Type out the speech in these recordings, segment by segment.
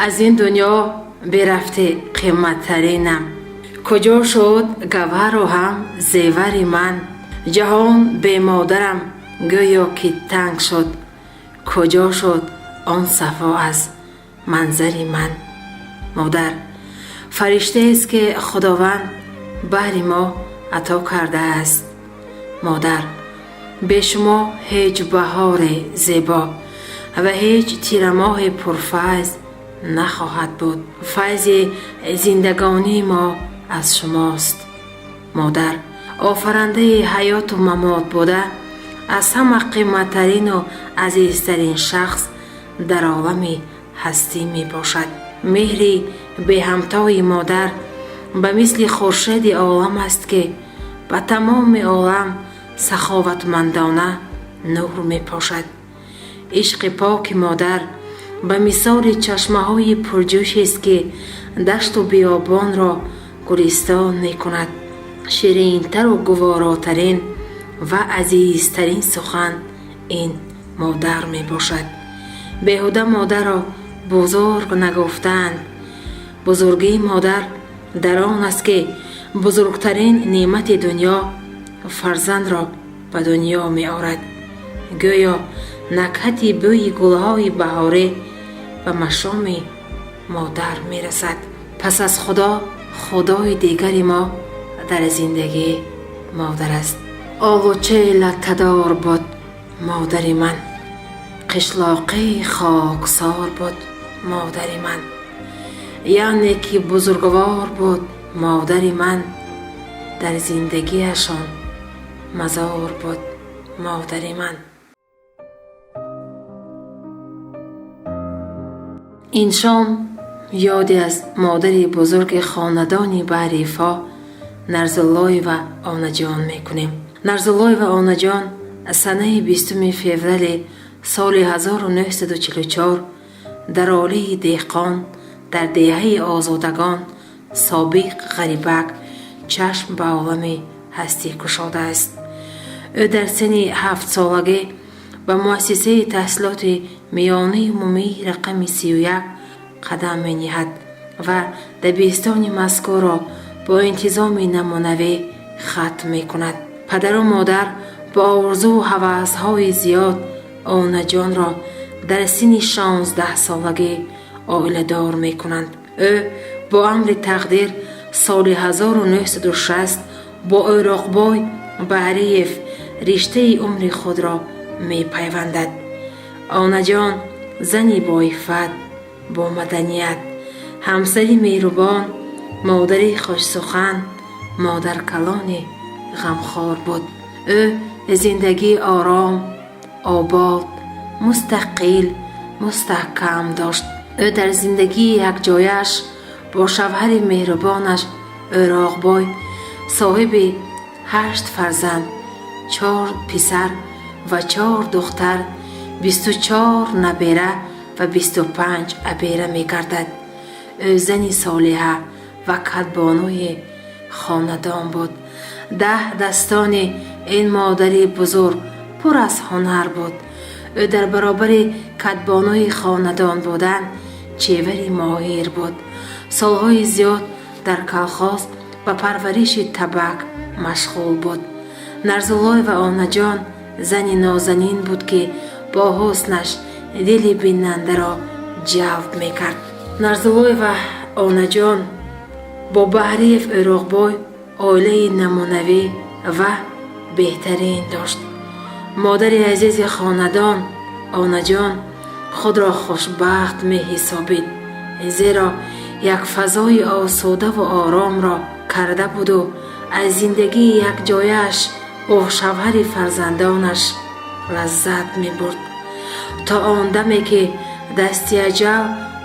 Аз ин дунё бирафти қимматтаринам. Куҷо шуд гавҳару ҳам зевари ман? Ҷаҳон бемодарам гӯё ки танг шуд. Куҷо шуд он сафо аз манзари ман? Модар фариштаест, ки Худованд баҳри мо ато кардааст. Модар, бе шумо ҳеҷ баҳоре зебо ва ҳеҷ тирамоҳи пурфайз нахоҳад буд. Файзи зиндагонии мо аз шумост. Модар офарандаи ҳаёту мамот буда, аз ҳама қиматтарину азизтарин шахс дар олами ҳастӣ мебошад. Меҳри беҳамтои модар ба мисли хуршеди олам аст, ки ба тамоми олам саховатмандона нур мепошад. Ишқи поки модар ба мисоли чашмаҳои пурҷӯшест, ки дашту биёбонро гулистон мекунад. Ширинтару гуворотарин ва азизтарин сухан ин модар мебошад. Беҳуда модарро бузург нагуфтаанд. Бузургии модар дар он аст, ки бузургтарин неъмати дунё, фарзандро, ба дунё меорад. Гӯё накҳати бӯи гулҳои баҳорӣ ба машоми модар мерасад. Пас аз Худо, худои дигари мо дар зиндагӣ модар аст. Олучаи латтадор буд модари ман, қишлоқии хоксор буд модари ман, яъне ки бузургвор буд модари ман, дар зиндагиашон мазор буд модари ман. Ин шом ёде аз модари бузурги хонадони Баҳрифо, Нарзуллоева Онаҷон, мекунем. Нарзуллоева Онаҷон санаи 20 феврали соли 1944 дар оилаи деҳқон дар деҳаи Озодагон, собиқ Ғарибак, чашм ба олами ҳастӣ кушодааст. Ӯ дар синни 7-солагӣ ба муассисаи таҳсилоти миёнаи умумии рақами 31 қадам мениҳад ва дабистони мазкурро бо интизоми намунавӣ хатм мекунад. Падару модар бо орзуву ҳавасҳои зиёд Онаҷонро дар синни 16-солагӣ оиладор мекунанд. Ӯ бо амри тақдир соли 1960 бо Ӯроқбой Баҳриев риштаи умри худро мепайвандад. Онаҷон зани боиффат, бо маданият, ҳамсари меҳрубон, модари хушсухан, модаркалони ғамхор буд. Ӯ зиндагии ором, обод, мустақил, мустаҳкам дошт. Ӯ дар зиндагии якҷояаш бо шавҳари меҳрубонаш Ӯроқбой соҳиби ҳашт фарзанд, чор писар ва чор духтар, 24 набера ва 25 абера мегардад. Ӯ зани солиҳа ва кадбонуи хонадон буд. Даҳ дастони ин модари бузург пур аз ҳунар буд. Ӯ дар баробари кадбонуи хонадон будан чевари моҳир буд. Солҳои зиёд дар колхоз ба парвариши табак машғул буд. Нарзуллоева Онаҷон зани нозанин буд, ки бо ҳуснаш дили бинандаро ҷалб мекард. Нарзуллоева Онаҷон бо Баҳриев Ӯроқбой оилаи намунавӣ ва беҳтарин дошт. Модари азизи хонадон Онаҷон худро хушбахт меҳисобид, зеро як фазои осудаву оромро карда буду аз зиндагии якҷояаш бо шавҳари фарзандонаш лаззат мебурд, то он даме ки дасти аҷал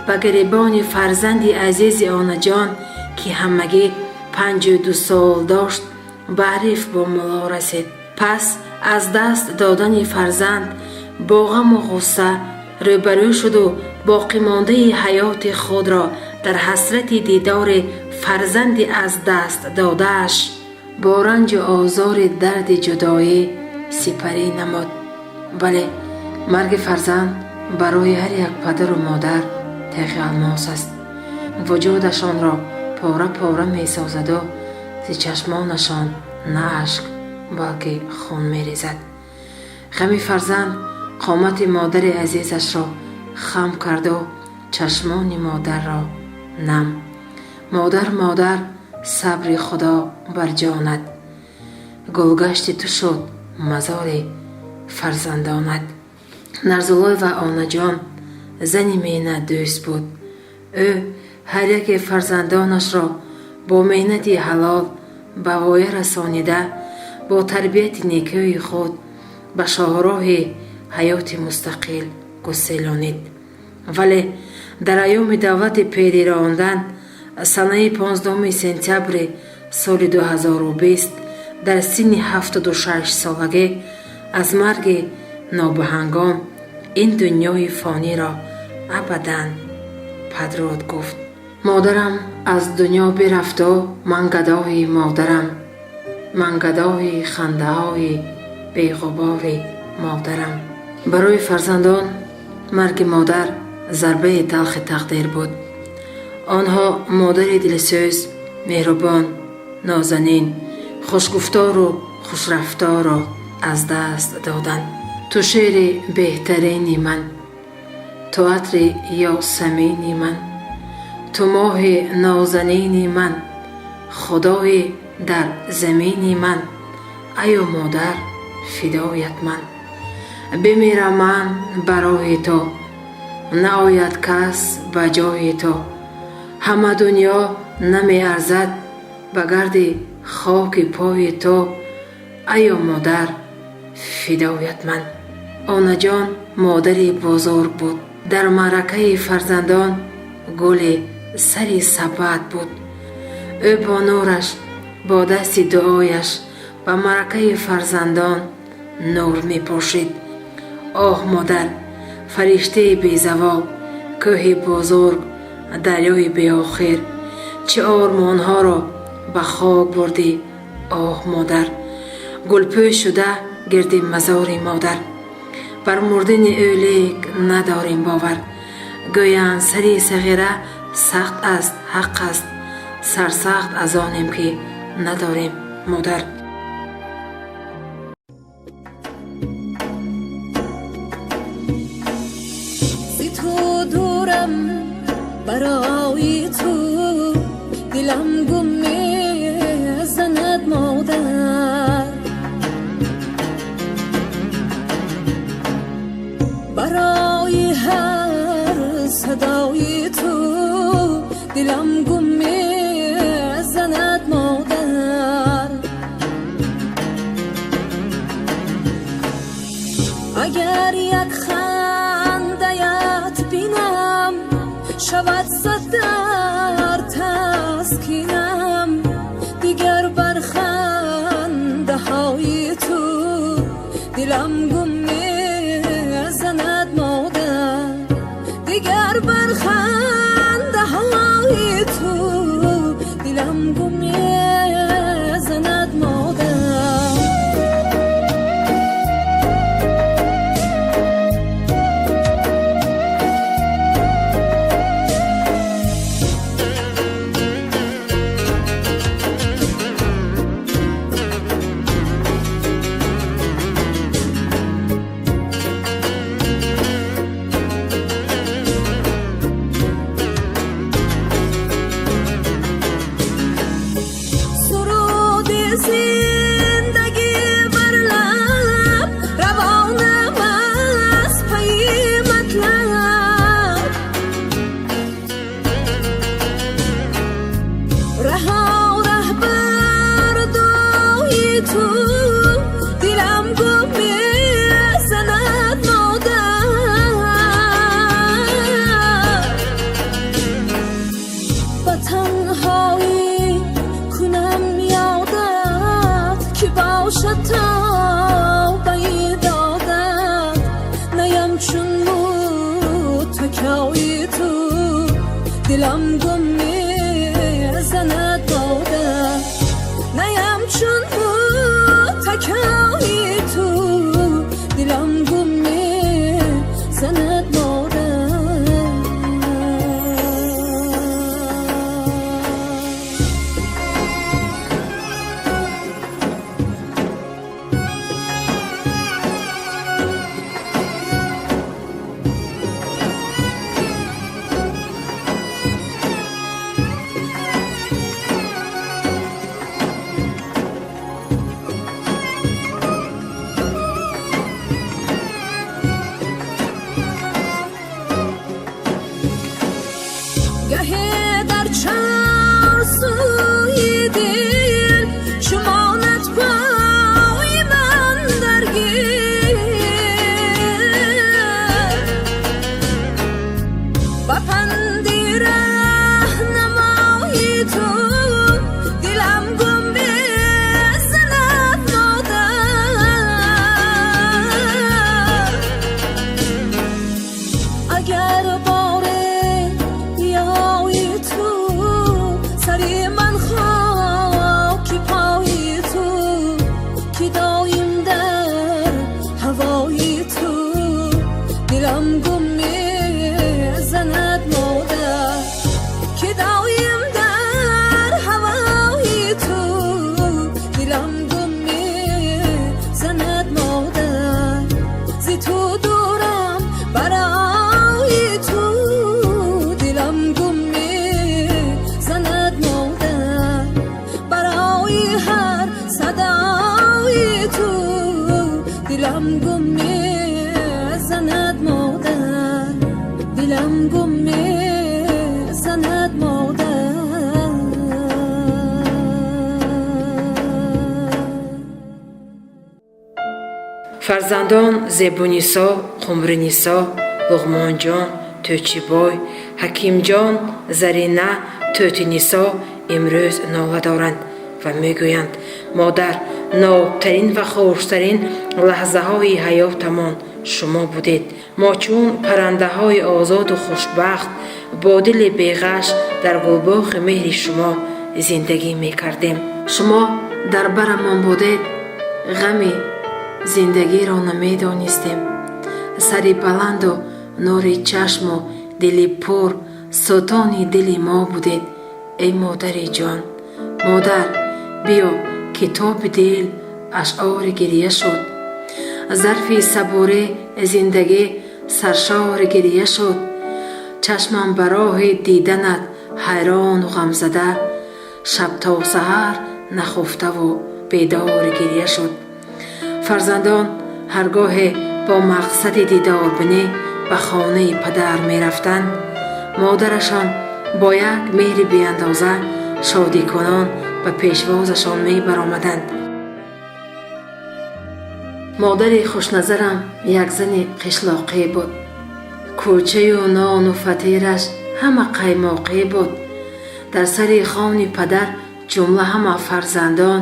ба гиребони фарзанди азизи Онаҷон, ки ҳамагӣ 52 сол дошт, Баҳриф бо мулло расид. Пас аз даст додани фарзанд бо ғаму ғусса рӯбарӯ шуду боқимондаи ҳаёти худро дар ҳасрати дидори фарзанди аз даст додааш бо ранҷу озори дарди ҷудоӣ сипарӣ намуд. Бале, марги фарзанд барои ҳар як падару модар Теғи алмос аст. Вуҷудашонро пора-пора месозаду зи чашмонашон на ашк, балки хун мерезад. Ғами фарзанд қомати модари азизашро хам карду чашмони модарро нам. Модар, модар, сабри Худо бар ҷонат. Гулгашти ту шуд мазори фарзандонат. Нарзуллоева Онаҷон зани меҳнатдӯст буд. Ӯ ҳар яке фарзандонашро бо меҳнати ҳалол ба воя расонида, бо тарбияти некӯи худ ба шоҳроҳи ҳаёти мустақил гуселонид. Вале дар айёми давлати перӣ рондан, санаи 15 сентябри соли 2020 дар синни 76 солагӣ аз марги нобаҳангом ин дунёи фониро абадан падруд гуфт. Модарам аз дунё бирафту ман гадои модарам, ман гадои хандаҳои беғубори модарам. Барои фарзандон марги модар зарбаи талхи тақдир буд. Онҳо модари дилсӯз, меҳрубон, нозанин, хушгуфтору хушрафторро аз даст доданд. Ту шеъри беҳтарини ман, ту атри ёсамини ман, ту моҳи нозанини ман, худои дар замини ман, айё модар, фидоят ман. Бимирам ман барои ту, наояд кас ба ҷои ту. Ҳама дунё намеарзад ба гарди хоки пои ту, айё модар, фидоят ман. Онаҷон модари бузург буд. Дар маъракаи фарзандон гули сари сабат буд. Ӯ бо нураш, бо дасти дуояш ба маъракаи фарзандон нур мепошид. Оҳ, модар, фариштаи безавол, кӯҳи бузург, дарёи беохир, чӣ ормонҳоро ба хок бурдӣ. Оҳ, модар, гулпӯш шуда гирди мазори модар. Бар мурдани ӯ лек надорем бовар. Гӯянд, сари сағира сахт аст, ҳақ аст, сарсахт аз онем, ки надорем модар. Зи ту дурам, барои ту дилам гум мезанад, модар. Барои ҳар садои ту дилам гум мезанад, модар. Агар як хандаят бинам, шавад сад дард таскинам. Дигар бар хандаҳои ту дилам гум мезанад, модар. Дигар бар хандаҳои ту дилам гум мезанад, модар. Суруди зиндагӣ бар лаб равонам аз пайи матлаб. Раҳо раҳбар дуои ту дилам гум мезанад, модар. Ба танҳоӣ кунам ёдат, ки бошад тавбаи додат. Наям чун муттакои ту дилам гум мезанад, модар. Наям чун муттакои ту дилам гум мезанад, модар. Дилам гум мезанад модар. Фарзандон Зебунисо, Қумринисо, Луғмонҷон, Тӯчибой, Ҳакимҷон, Зарина, Тӯтинисо имрӯз нола доранд ва мегӯянд: модар, нобтарин ва хуштарин лаҳзаҳои ҳаётамон шумо будед. Мо чун паррандаҳои озоду хушбахт бо дили беғаш дар гулбоғи меҳри шумо зиндагӣ мекардем. Шумо дар барамон будед, ғами зиндагиро намедонистем. Сари баланду нури чашму дили пур, султони дили мо будед, эй модари ҷон. Модар, биё, китоби дил ашъори гирия шуд, зарфи сабурӣ зиндагӣ саршори гирия шуд. Чашмам ба роҳи диданат ҳайрону ғамзада, шаб то саҳар нахуфтаву бедори гирия шуд. Фарзандон ҳаргоҳе бо мақсади дидорбинӣ ба хонаи падар мерафтанд, модарашон бо як меҳри беандоза шодикунон ба пешвозашон мебаромаданд. Модари хушназарам як зани қишлоқӣ буд. Кӯчаю нону фатираш ҳама қаймоқӣ буд. Дар сари хони падар ҷумла ҳама фарзандон,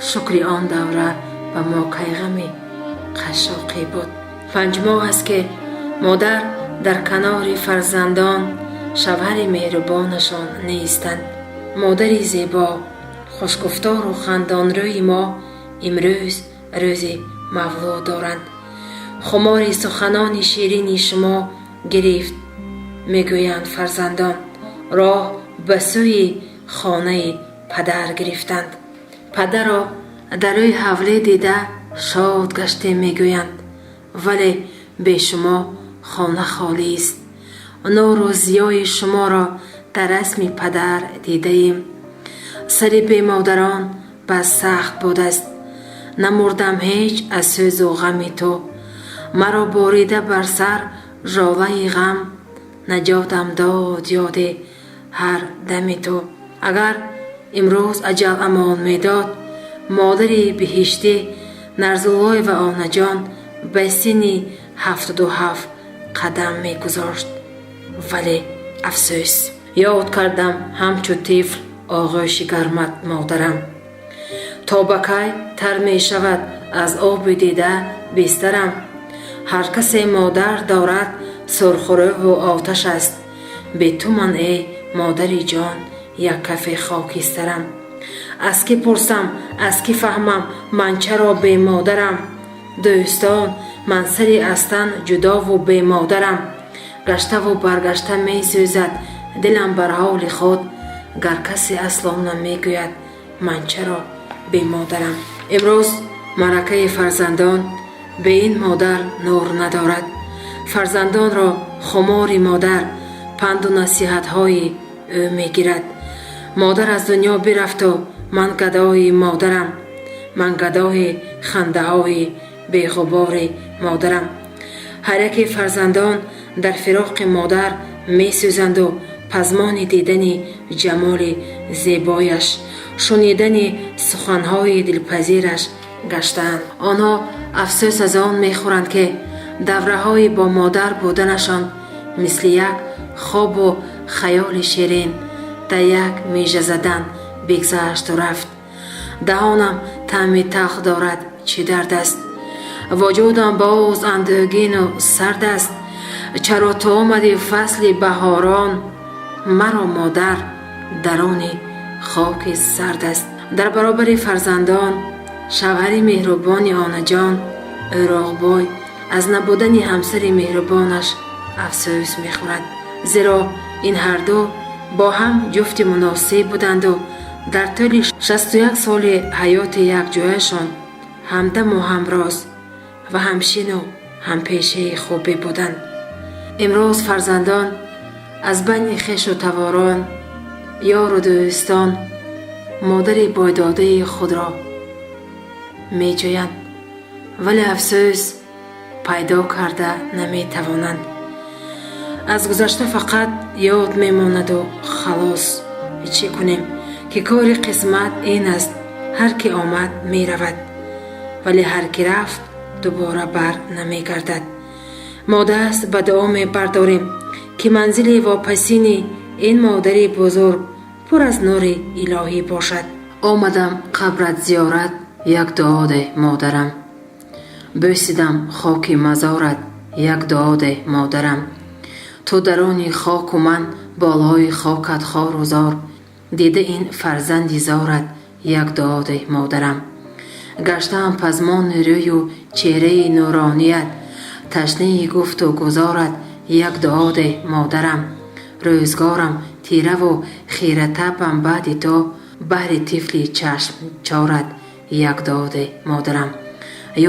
шукри он давра ба мо кайғами қашшоқӣ буд. 5 моҳ аст, ки модар дар канори фарзандон, шавҳари меҳрубонашон нестанд. Модари зебо, хушгуфтору хандонрӯи мо имрӯз рӯзи мавлуд доранд. Хумори суханони ширини шумо гирифт, мегӯянд фарзандон, роҳ ба сӯи хонаи падар гирифтанд. Падарро дар рӯи ҳавлӣ дида шод гаштем, мегӯянд, вале бе шумо хона холист. Нуру зиёи шуморо дар расми падар дидаем. Сари бемодарон бас сахт будааст. Намурдам ҳеҷ аз сӯзу ғами ту, маро борида бар сар жолаи ғам, наҷотам дод ёди ҳар дами ту. Агар имрӯз аҷал амон медод, модари биҳиштӣ Нарзуллоева Онаҷон ба синни 77 қадам мегузошт. Вале афсӯс, ёд кардам ҳамчу тифл оғӯши гармат модарам. То ба кай тар мешавад аз оби дида бистарам? Ҳар касе модар дорад сурхрӯву оташ аст. Бе ту ман, эй модари ҷон, як кафи хокистарам. Аз кӣ пурсам, аз кӣ фаҳмам, ман чаро бемодарам? Дӯстон, ман сари аз тан ҷудову бемодарам. Гаштаву баргашта месӯзад дилам бар ҳоли худ, гар касе асло намегӯяд ман чаро бемодарам. Имрӯз маъракаи фарзандон бе ин модар нур надорад. Фарзандонро хумори модар, панду насиҳатҳои ӯ мегирад. Модар аз дунё бирафту ман гадои модарам, ман гадои хандаҳои беғубори модарам. Ҳар яке фарзандон дар фироқи модар месӯзанду пазмони дидани ҷамоли зебояш, шунидани суханҳои дилпазираш гаштаанд. Онҳо афсӯс аз он мехӯранд, ки давраҳои бо модар буданашон мисли як хобу хаёли ширин дар як мижа задан бигзашту рафт. Даҳонам таъми талх дорад, чӣ дард аст? Вуҷудам боз андӯгину сард аст. Чаро ту омадӣ фасли баҳорон, маро модар даруни хоки сард аст. Дар баробари фарзандон шавҳари меҳрубони Онаҷон Ӯроғбой аз набудани ҳамсари меҳрубонаш афсӯс мехӯрад, зеро ин ҳарду бо ҳам ҷуфти муносиб буданду дар тӯли 61 соли ҳаёти якҷояшон ҳамдаму ҳамроз ва ҳамшину ҳампешаи хубе буданд. Имрӯз фарзандон аз байни хешу таворон, ёру дӯстон модари бойдодаи худро меҷӯянд, вале афсӯс, пайдо карда наметавонанд. Аз гузашта фақат ёд мемонаду халос. Чӣ кунем, ки кори қисмат ин аст: ҳар ки омад, меравад, вале ҳар ки рафт, дубора бар намегардад. Мо даст ба дуо мебардорем, ки манзили вопасини ин модари бузург пур аз нури илоҳӣ бошад. Омадам қабрат зиёрат, як дуо деҳ, модарам. Бӯсидам хоки мазорат, як дуо деҳ, модарам. Ту даруни хоку ман болои хокат хору зор. Дида ин фарзанди зорат, як дуо деҳ, модарам. Гаштаам пазмони рӯю чеҳраи нуроният, ташнаи гуфту гузорат, як дуо деҳ, модарам. Рӯзгорам тираву хиратабам баъди ту, баҳри тифли чашмчорат, як дуо деҳ, модарам.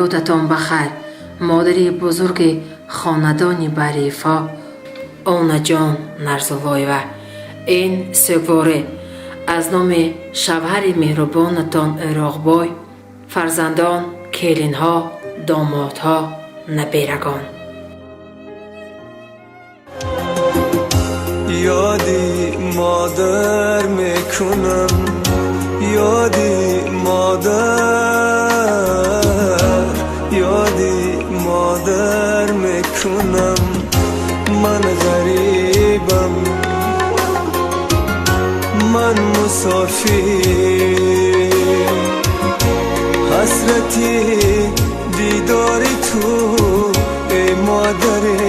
Ёдатон ба хайр, модари бузурги хонадони Барифо, Онаҷон Нарзуллоева. Ин сӯгворе аз номи шавҳари меҳрубонатон Ироқбой, фарзандон, келинҳо, домодҳо, наберагон. Ёди модар мекунам, ёди модар, ёди модар мекунам. Ман ғарибам, ман мусофир, ҳасрати дидори ту, эй модари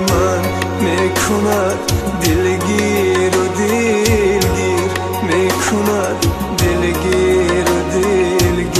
ман, мекунад дилгиру дилгир, мекунад дилгиру дилгир.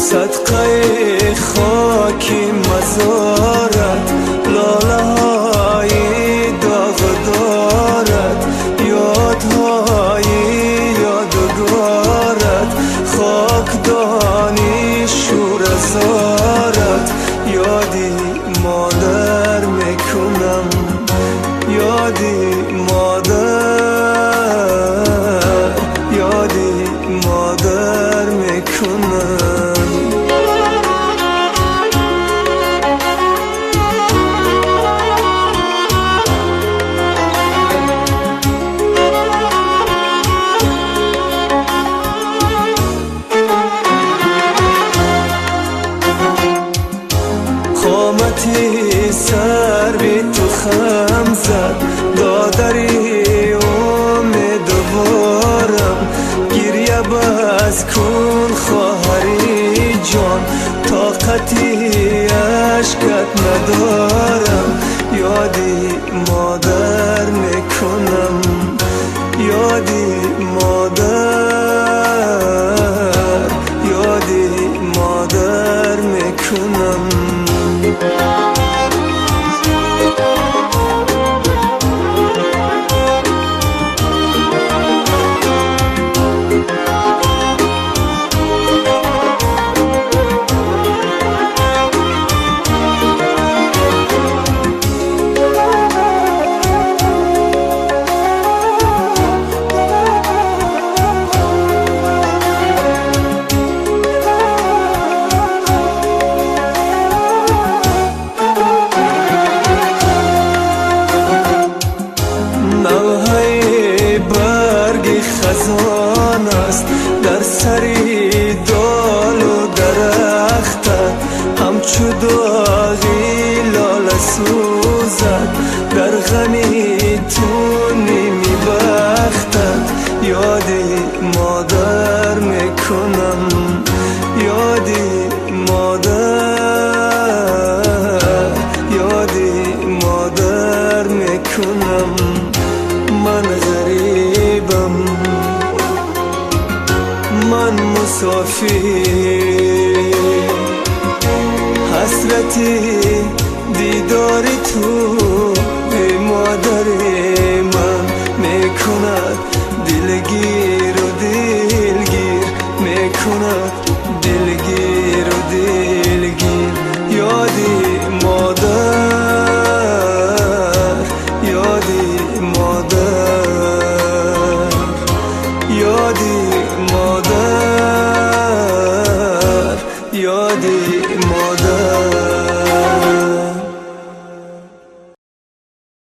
Садқаи хоки мазорат, лолаҳои доғдорат, ёдҳои ёдгорат, хокдони шӯразорат. Ёди модар мекунам, ёди модар, ёди модар мекунам. Қомати сарви ту хам зад, додари умедворам. Гиря бас кун, хоҳари ҷон, тоқати ашкат надорам. Ёди модар мекунам, ёди модар, ёди модар мекунам. Навҳаи барги хазон аст дар сари долу дарахтат, ҳамчу доғи лола сӯзад дар ғами ту ними бахтат. Ёди модар мекунам, ёди модар, ёди модар мекунам. Ман ғарибам, ман мусофир. Ҳасрати дидори ту, эй модари ман, мекунад дилгиру дилгир мекунад.